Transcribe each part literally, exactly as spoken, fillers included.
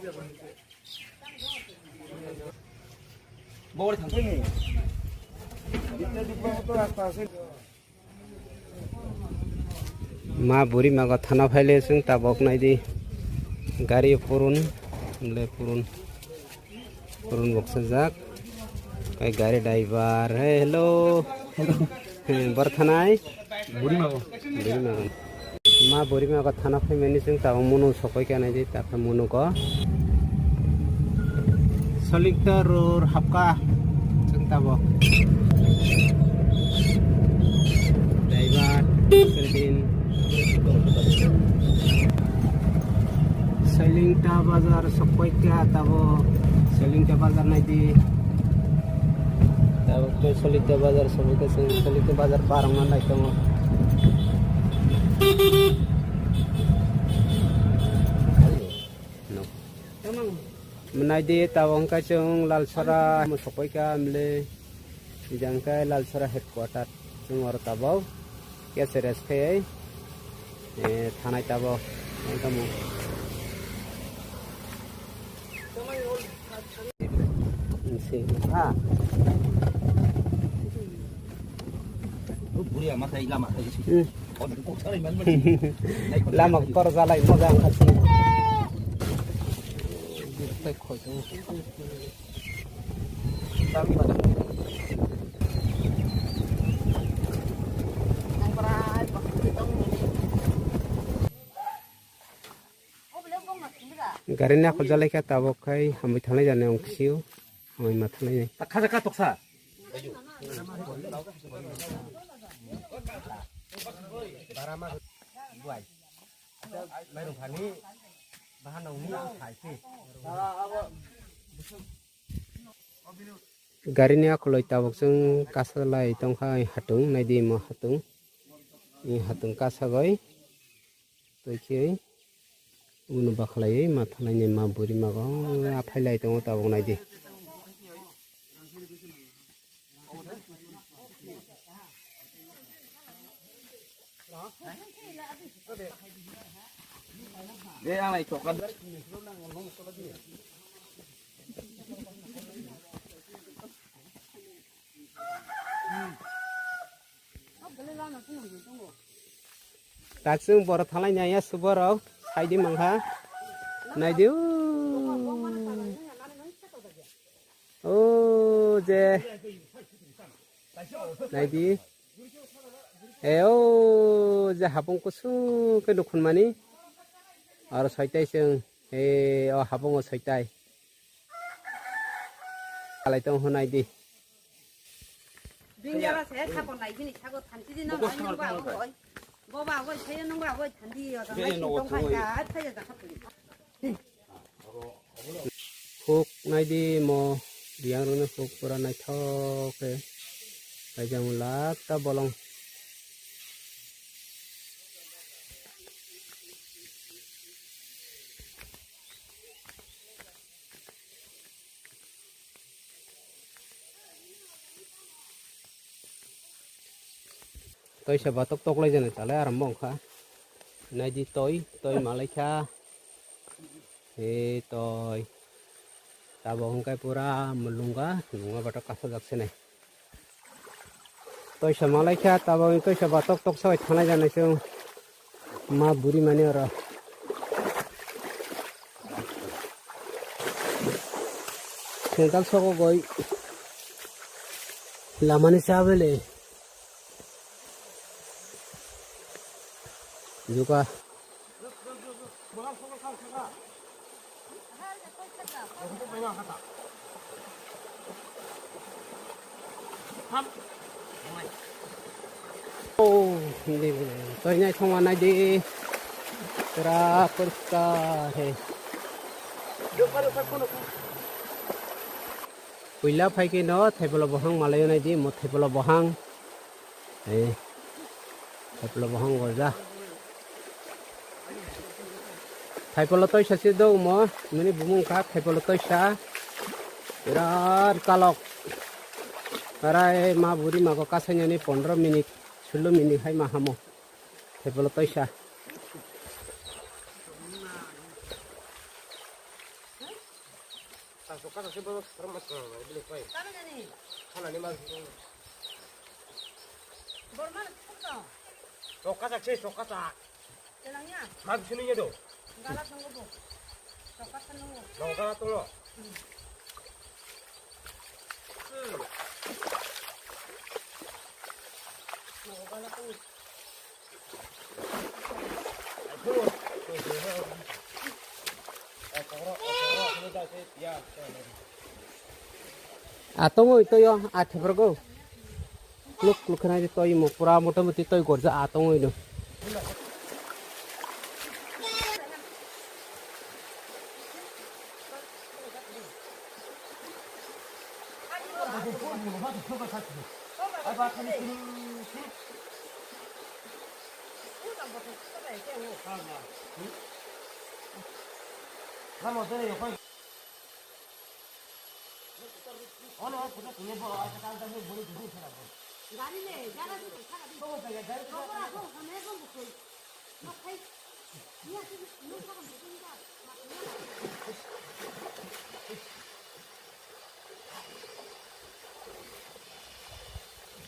Ma buri mago thana phaile chwng tabok naidi. Gari purun, le purun, purun boksajak. Kai gari driver, hey, hello. Hello. Bor thanai? Buri mago. Buri mago. Ma buri mago thana phaimani chwng tabok munu sokoi kha naidi, takha munu go. Solingta ror hapka chwng tabok. Driver, Selin. Solingta bazar sokoi kha tabok. Solingta bazar naidi. Tabok to Solingta bazar sokoi kha, Solingta bazar parang ma nai tongo. No. Naidi tabok hwnkhe chwng Lalsora mo sokoi kha mle. Jang khe Lalsora headquarter chwng oro tabok. Kese rest khai, eh, thanai tabok. Ang tamo. Si, ha. Buri ama khai lama khai si. Hmm. Lama kor jalai moja ang kasi. Gari ni akhol jalai kha tabok khai hambai thanglai jani ang kisiu. Hambai ma thanglai nai. Khaja ka toksa. Barama buai. Mairung khani bahan nang ni khai se. Gari ni akhol oi tabok chwng kasa lai tongkha, hatung naidi mo hatung. Ni hatung kasa goi. Twi khe unu bakhlaiwi ma thanai ni ma buri mago aphai lai tongo tabok naidi. Taksung borok thalai nai ya suborok saidi mangkha. Naidi o. O je. Naidi. E o je hapung kusung ke nukhun mani. Aro soitai sung. E o hapung o soitai. Alai tong hunai di. Binjara se khapon nai bini sago thanti di no nai nung ba oi. Bo ba oi se nung ba oi thanti yo nai tong khai ka thai ja khapon. Huk nai di mo biang rung huk pura nai thok ke. Kai jang lak ta bolong. Toisa batok toklai jani chalai arambo wngkha. Naidi toi, toi malaikha. He toi. Tabok hwnkhe pura mulunga, mulunga batok kasajak sinai. Toisa malaikha, tabok toisa batok toksa bai thanai jani chwng. Ma buri mani oro. Sengkal soko goi lamani chabele. Juka. Oh, hindi, hindi. Toinai thongma naidi. Pura poriskar he. Puila phaikhe no thaipolo bohang malaio naidi, mo thaipolo bohang. Ei, thaipolo bohang gorja. Thaipolo toisa se do mo, mini bumung kha thaipolo toisa. Birat kalok. Arai ma buri mago kasainani pondro minute, sulo minute hai ma hamo. Thaipolo toisa. Chokka chak se borok khorokma chwng bini koi. Tamo jani? Khanani ma bini. Borma chokka. Chokka chak se chokka chak. Chelangya. Ma bini ya do. Gala tongo bo. Chokka tongo. Nong gala tongo. Hmm. Hmm. Nong gala tongo. A tongwi toyo a theprago. Kluk kluk khwnai toimo pura motamoti toi gorja a tongwi no.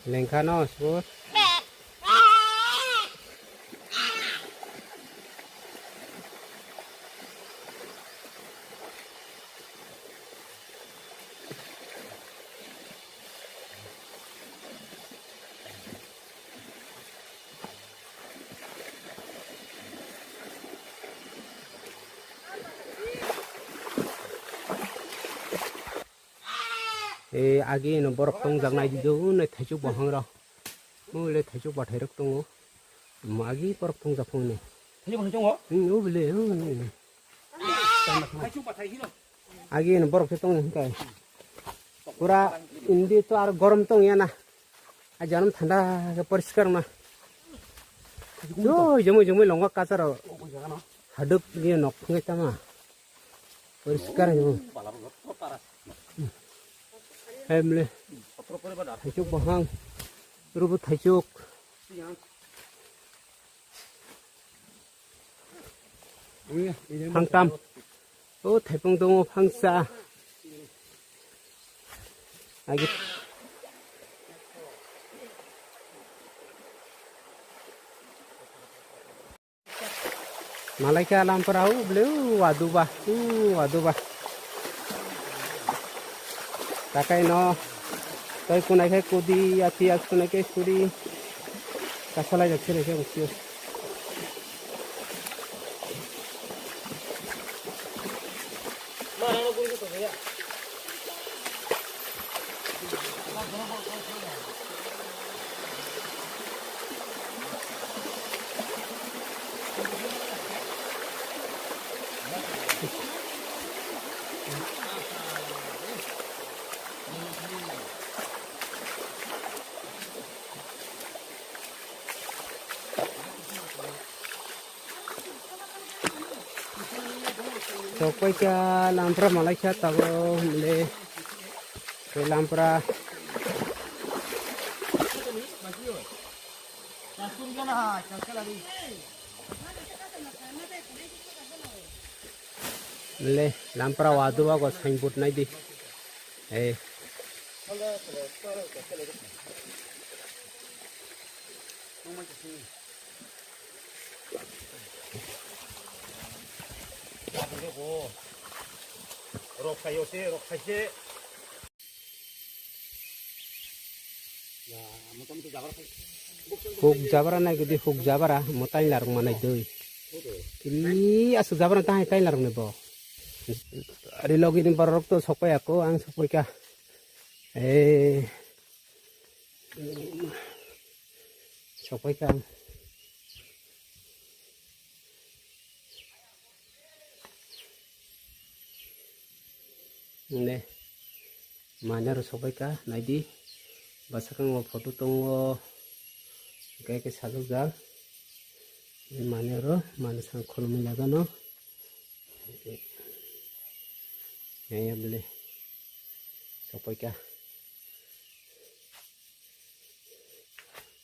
Lengkha no sbo. E agi no borok tongjak nai di do, nai thaichuk bohang rok. O le thaichuk bathai rok tongo. Mo agi borok tongjak phone. Thaichuk bathai tongo? Hmm, o bile, o bile. Thaichuk bathai hino. Agi no borok se tong hingkai. Pura indi to ar gorom tong ya na. A janam thanda ke poriskar ma. Yo, jomoi jomoi longo kacharo. Haduk ye nok phungai tama. Poriskar yo. Hemle. Thaichuk bahang. Rubu thaichuk. Phangtam. O thaipung tongo phangsa. Agi. Malaikha lampra o bwlwi o waduba, o waduba. Takai no, tei kunai khe kudi, achi ach kunai khe kudi. Kasalai jak sini khe mukti. Chokpai kha lampra malaikha tabuk le. Tei lampra. Le lampra waduba go signboard nai di. Eh. Rok khayo se, rok khai se. Huk jabra nai gidi, huk jabra, mo taila rok manai dui. Kini asuk jabra tahai taila rok ni bo. Ari logi ni borok to sokpai ako, ang sokpai ka. Eh. Sokpai ka. Ne, mane ro sokpai ka, naidi. Bwsakang o photo tongo. Hwnkhe khe sajokjak. Mane ro, mane sang khulumui lagano. Yaya bwle. Sokpai ka.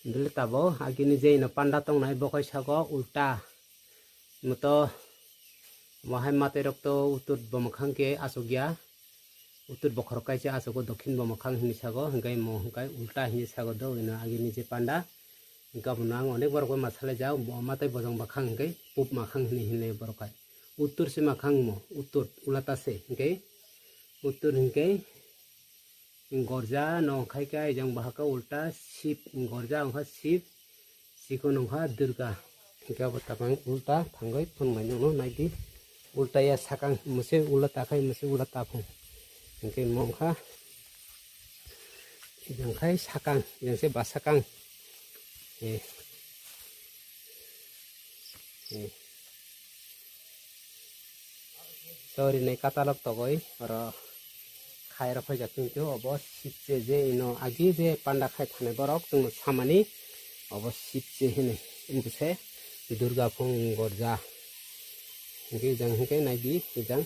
Bwle tabo agini je ino panda tongnai bokhai sago ulta. Moto mohai matwi rok to utur bo mwkhang khe achukya. Uttor bokhorok kaisa, aswk o dokhin bo mwkhang hinwi sago, hwnkhe mo hwnkhe ulta hinwi sago do, ino agini je panda. Hwnkhe abono ang onek borok bai ma salaijak, bo-, matai bojong bwkhang hwnkhe pub mwkhang hinwi hinlai borok hai. Uttor se mwkhang mo, uttor ulata se hwnkhe, uttor hwnkhe gorja no khai khe, ejang bahaka ulta sip, gorja wngkha sip, chikon wngkha durga. Hwnkhe abo tabang ulta thangwi phunuknai nukno naidi. Ulta ya sakang mose ula takhai mose ula taphung. Hwnkhe mongkha ejang khai sakang, ejang se basakang. Eh. Eh. Sorry, nai katalok togoi oro khai rok phaijak, kintu obo sipse je ino agi je panda khai thanai borok chwngno samani obo sipse hinwi, bwse durga phung gorja. Hwnkhe ejang hwnkhe naidi ejang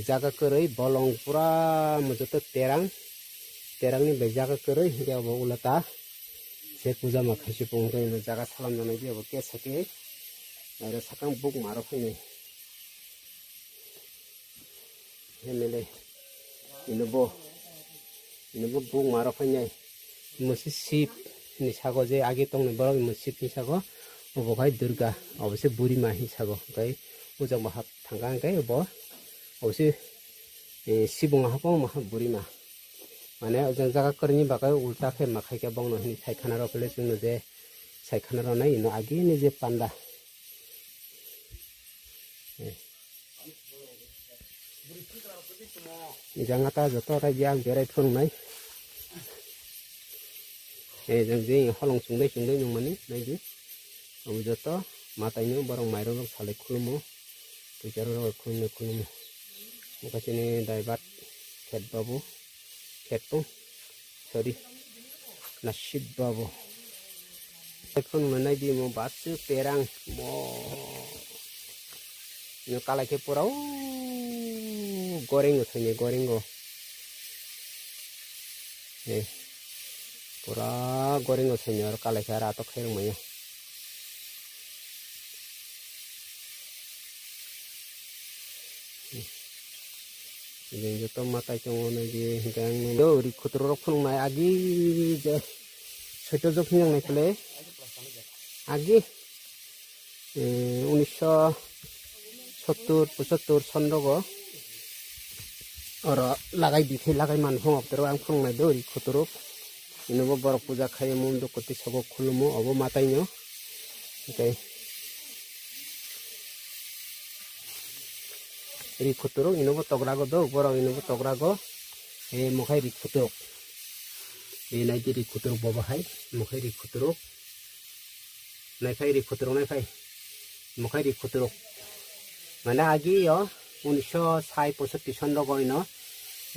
jaga kwrwi bolong pura mo joto terang, terangni bai jaga kwrwi hwnkhe obo ulata se puja ma khaisipung hwnkhe jaga salam janai di obo kesa khe oro sakang buk ma rok phainai. Hemele. Ino bo. Ino bo buk maro phainai. Mosi sip ni sago je agi tongni borok mosi sip ni sago. Obo khai durga. Obo se burima hin sago. Okai ujang bo hap thangka hingkai obo. Obo se, eh, sibung hapong maha burima. Mane ujang jaga kwrwini bagwi ulta khe ma khaikhe bongno hini sai khana rw phele chwngno je sai khana rwnai ino agini je panda. Eh. Jang ata joto raida ang berai phunuknai. Eh, jang je holong chungdai chungdai nungmani naidi. Ang joto mataino borok mairok rok salai khulumo. Puisa rok khulumnai khulumo. Omo kaisa ni daibat khet babu. Kheto, sorry, Nasid Babu. Phunukna naidi mo basu terang mo. Ino kalai khe pura o gorengo thangya, gorengo. Eh, pura gorengo thangya oro kalai khe aro atok khairok manya. Jeng joto matai tongo nai di hwnkhe ang nukgo ri khotoro rok phunuknai agi je soito jok hinang nai phele agi, eh, unisho sottur pochattur son rogo oro lagai di khe lagai man phung abtero ang phunuknai do ri khotoro. Ino bo borok puja khaio, munduk kwtwi sogo khulumo, obo mataino. Tei ri khuturuk, ino bo togrago do, borok ino bo togrago. E mokhai ri khuturuk. E naidi ri khuturuk bobo hai, mokhai ri khuturuk. Naiphai ri khuturuk naiphai. Mokhai ri khuturuk. Mane agi yo unisho sai posotti son rogo ino,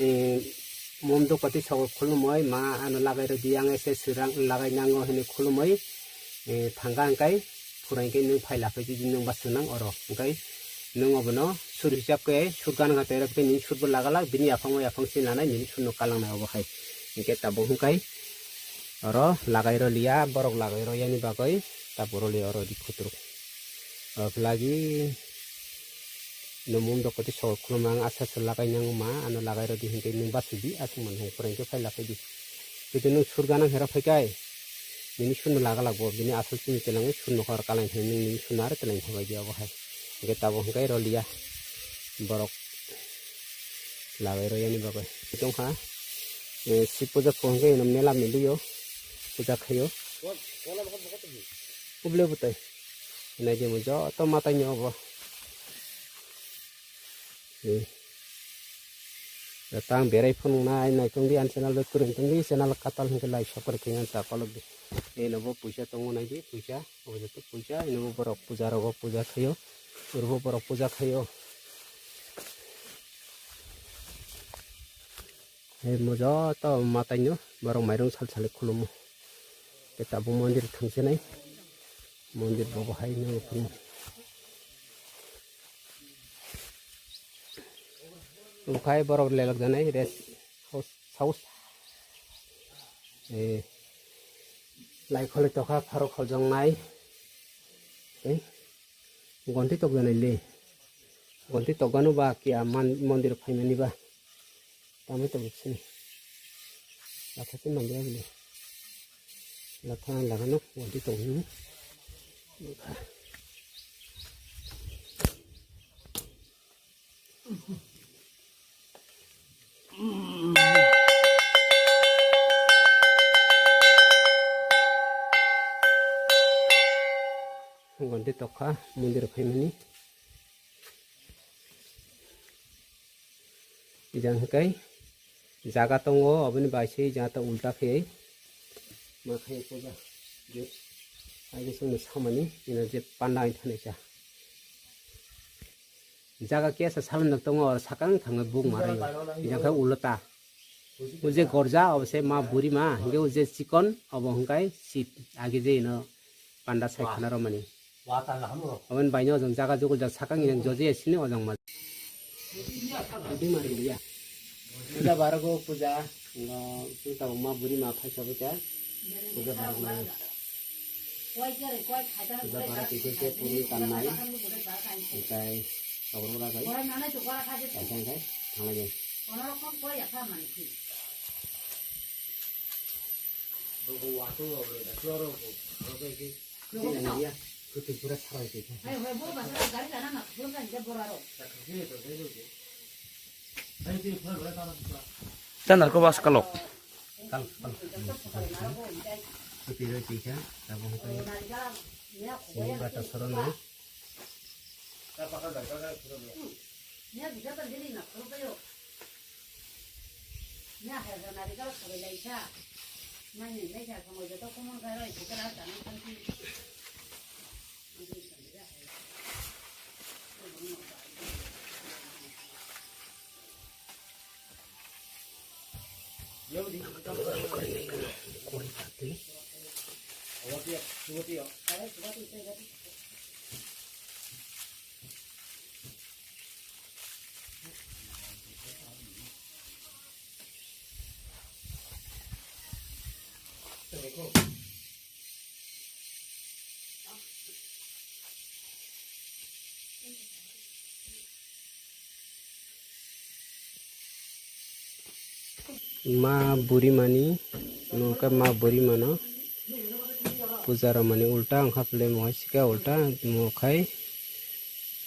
eh, mum dukoti sogo khulumoi ma ano lagai rodi yang ese sirang lagai nango hini khulumoi, eh, thangka hingkai phura hingke nwng phai laphai di nwng ba swnang oro hingkai nwng obono sur hisab khe sur gana kha tei rok tei nini sur bo lagalak bini yaphang o yaphang se nanai nini sur no kalang nai obo hai hingke tabuk hingkai. Oro lagai rw liya, borok lagai rw yani bagwi tabuk rw liya oro di khuturuk. Oro phlagi no mum dok koti sogol khulumang asa se lagai nang ma, ano lagai rw di hinkhe nwng bachidi, aswk mani hwn pore hinkhe phai laphai di. Jodi nwng sur gana hera phai kai, nini sur no laga lagbo, bini aswk chini twlangwi sur no hor kalai hinwi nwng nini sur no aro twlai phai bai di obo hai. Hinkhe tabuk hinkhe rw liya borok lagai rw yani bagwi. Tongkha, eh, Shib puja phung khe ino mela mili o, puja khaio. Ubole bwtai. Nai di mo joto matai ni obo. Eh. Tang berai phunuk nai, nai tong di an channel do kwrwng tong di, channel katal hingke like subscribe khe ngan ta kolok di. Ino bo puisa tongo nai di, puisa, obo joto puisa, ino bo borok puja rogo puja khaio, uro bo borok puja khaio. Hai mo joto matai no borok mairung sal sal khulumo. Tei tabuk mondir thangsinai. Mondir bobo hai no khulumo. Obo khai borok lelok janai rest house, house. Eh, lai kholi tokha pharo kholjong nai. Eh, gonti tok janai le. Gonti tok gano ba kiya man-, mondir phaimani ba. Tamai tongo sini. Latha se manjak bini. Latha ang lagano wadi tongo. Gonde tokha mondir phaimani. Ijang hikai jaga tongo, oboni bai se jaga ta ulta khe ma khai puja. Je ai sung samani ina je panda ai thani cha. Jaga kesa salon nok tongo, or sakang thangwi buk marai. Ijang khe ulta. Uje gorja obo se ma buri ma, hingke uje chikon obo hingkai sit age je ino panda sai khana romani. Oboni baino ojang jaga jugul jak sakang ijang joje sini ojang ma. Udi mari liya. Puja barago puja, ngo puta ma buri ma phai sabuta. Puja barago. Puja bara twi khe purun tannai. Otai tokro ragai. Kaisa khe thanglai. Kwtwi pura sarai twi khe. Tanar ko bas kalok. Kal, kal. Kwtwi roi twi khe, tabuk hwnkhe sini bata soro nai. Ma buri mani, nokha ma buri mano puja rwmani ulta wngkha pele mohai sika ulta mokhai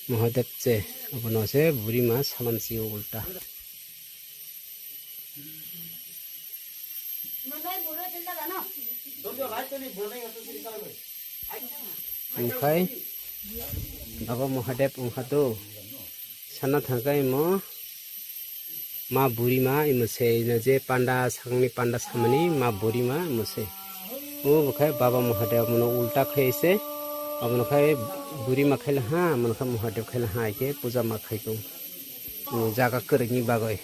Mahadev se abono se buri ma salam sio ulta. Wngkhai Baba Mahadev wngkha do sana thangkha imo ma buri ma imo se ino je panda sakni panda samani ma buri ma imo se. O bwkhai Baba Mahadev mono ulta khai se abono khai buri ma khai ha mono khai Mahadev khai ha ke puja ma khai tong jaga kwrwini bagwi.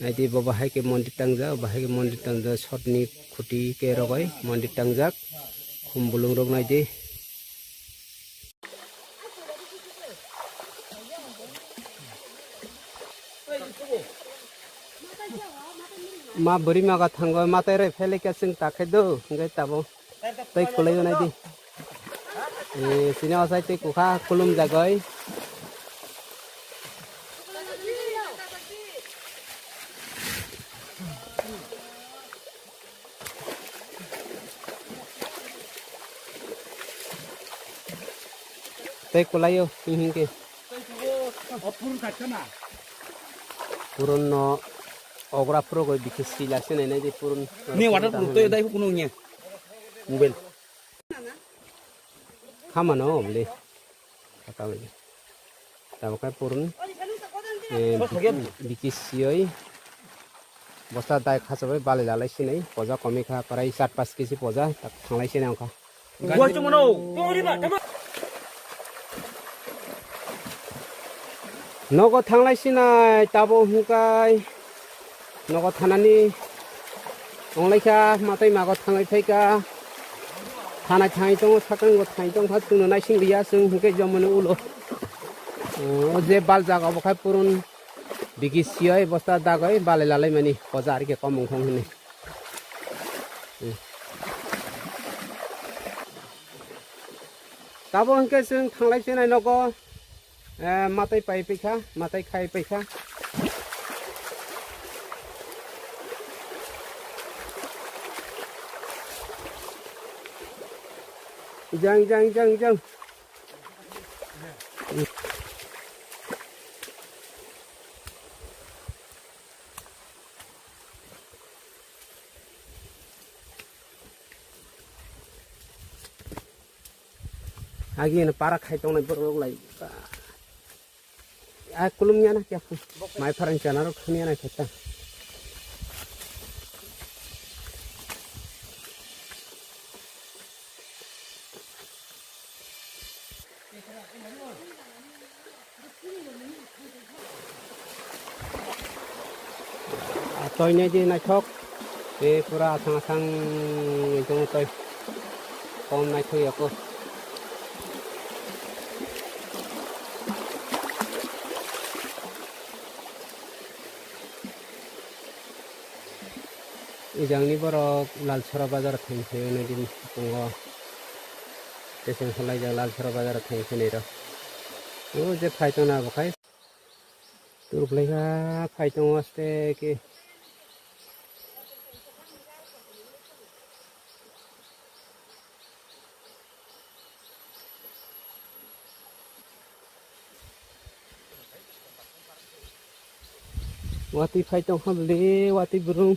Naidi bo bahai khe mondir tangjak, bahai khe mondir tangjak, sotni khuti khe rogoi mondir tangjak, khum bulung rok naidi. Ma bwrwi maga thango, matai roi phailai khe chwng ta khe do, hwnkhe tabuk. Tei kwlaiyo naidi. Eh, sini osai tei kukha kulum jagoi. Tei kwlaiyo, hing hing khe. Purun no ogra phuru goi bikhe sila se nai nai di purun. Ni water proof to dai kuno nya. Mobile. Khamano obli. Kata obli. Tamo kai purun. Eh, biki, biki sioi. Bosta dai khachabai bali lalai sinai. Poja komi kha parai sat pas kisi poja. Tak thanglai sinai ongkha. Nogo thanglai sinai tabo hwnkhe nogo thanani wnglaikha, matai mago thangwi phaikha, thanai thangwi tongo, sakango thangwi tongkha, chwngno naising liya chwng hwnkhe jomoni ulo. O je bal jaga obo khai purun bigi siyoi bosta dagoi balai lalai mani poja arikhe komung thong hwnwi. Tabo hwnkhe chwng thanglai chenai nogo, eh, matai pai paikha, matai khai paikha. Jang, jang, jang, jang. Agi na para khai tongnai borok lai. A kulum yana kya khu. Mai pharang chana rok khani yana kheta. Toi nai di naithok. Tei pura asang asang wngwi tongo toi. Kom naithok yako. Ejangni borok Lalsora bazar thang se nai di tongo. Tei chwng hwnlaijak Lalsora bazar thang se nai rw. O je phai tongna bo khai. Turuk leha phai tongo aste ke. Watwi phai tongkha bwle, watwi bwrwng.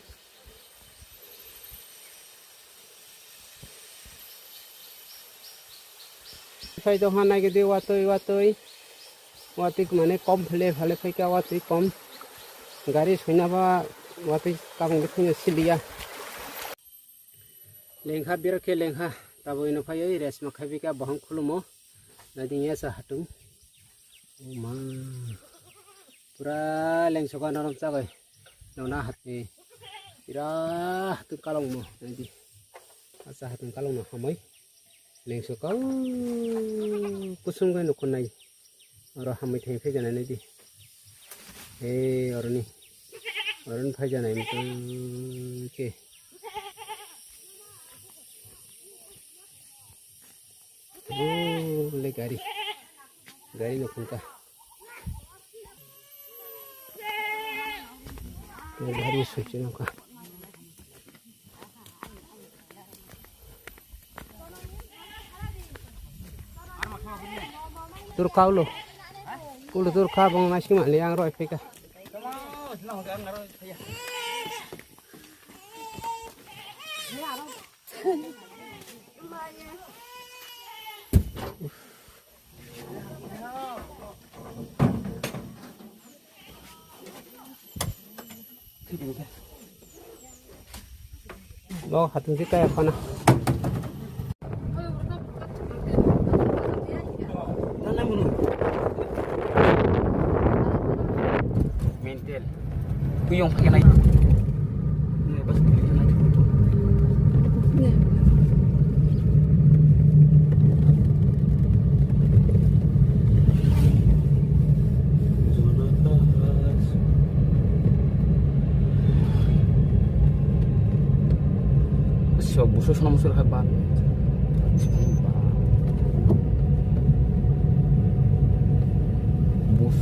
Phai tongkha naigidi watwi, watwi. Watwi mane kom phele phale phaikha watwi kom. Gari soinaba watwi kabang de phunyo siliya. Lengkha biro khe lengkha. Tabuk ino phaiwi rest ma khaibika bohong khulumo. Naidi yasa hatung. O ma. Pura lengsoka norom chabai. Nona hati. Pura hatung kalongmo. Naidi. Asa hatung kalongno hamoi. Lengsoka kusung bai nukho nai. Oro hamwi thangwi phaijanai naidi. Ei, oroni. Oroni phaijanai wngkhe. O, le gari. Gari no phunka. Le gari switch nangkha. Tur kha ulo. Ulo tur kha bong nasi mali ang roi phika. Bo hatung si kaya khana. Mental. Kuyong pakai naik. Siya busu sana musul hai ban. Bus.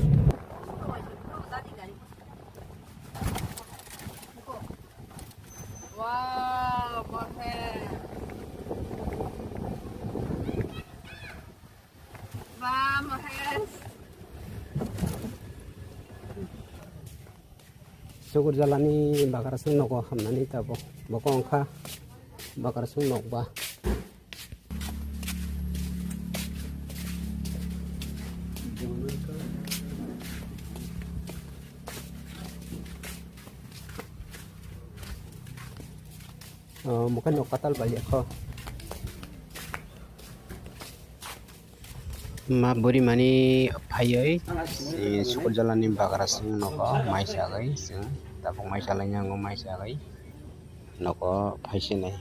Wow, Mohes. Wow, Mohes. Sukur jalani bakrasung nogo hamnani tabo. Boko wngkha bakrasung nokba. Oh, mokhe nok katal baliya kho. Ma buri mani phaiwi, eh, sukur jalani bakrasung nogo mai sagwi chwng tabuk mai salai nyango mai sagwi nogo phaisinai.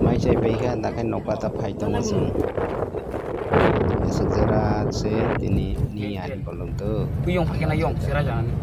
Mai chai pai kha, dakhe nokla ta phai tongo chwng. Aswk jora se tini ni ari bolong to. Kuyong phai khe na yong se raja nani.